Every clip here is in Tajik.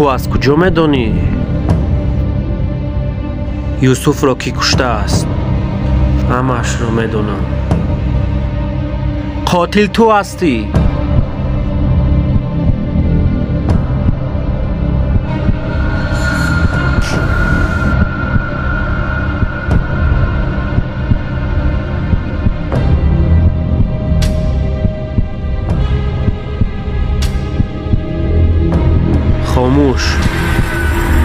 Ту аз куҷо медонӣ? Юсуфро кӣ куштааст? Ҳамаашро медонам. Қотил ту ҳастӣ. Хомӯш.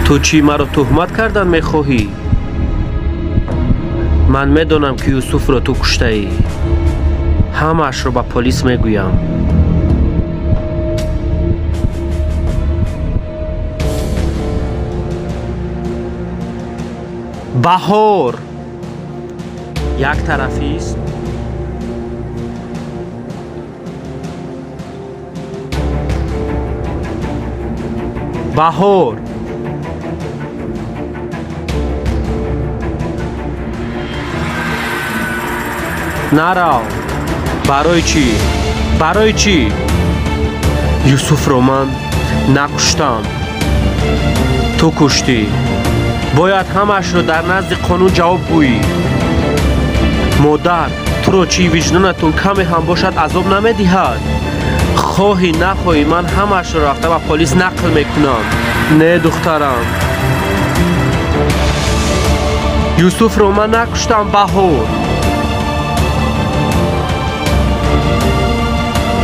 Ту чӣ маро туҳмат кардан мехоҳӣ? Ман медонам, ки Юсуфро ту куштаӣ. Ҳамаашро ба полис мегӯям. Баҳор як тарафист. Баҳор нарав. Барои чӣ? Барои чӣ? Юсуфро ман накуштам. Ту куштӣ. Бояд ҳамаашро дар назди қонун ҷавоб гӯӣ. Модар, туро чӣ виҷдонатон каме ҳам бошад азоб намедиҳад? Хоҳӣ нахоҳӣ ман ҳамаашро рафта ба полис нақл мекунам. Не, духтарам. Юсуфро ман накуштам, Баҳор.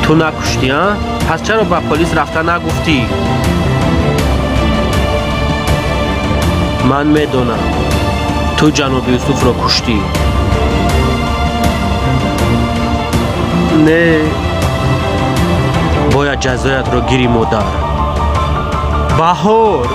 Ту накуштӣ, а? Пас чаро ба полис рафта нагуфтӣ? Ман медонам. Ту ҷаноби Юсуфро куштӣ. Не. Бояд ҷазоятро гирӣ, модар. Баҳор!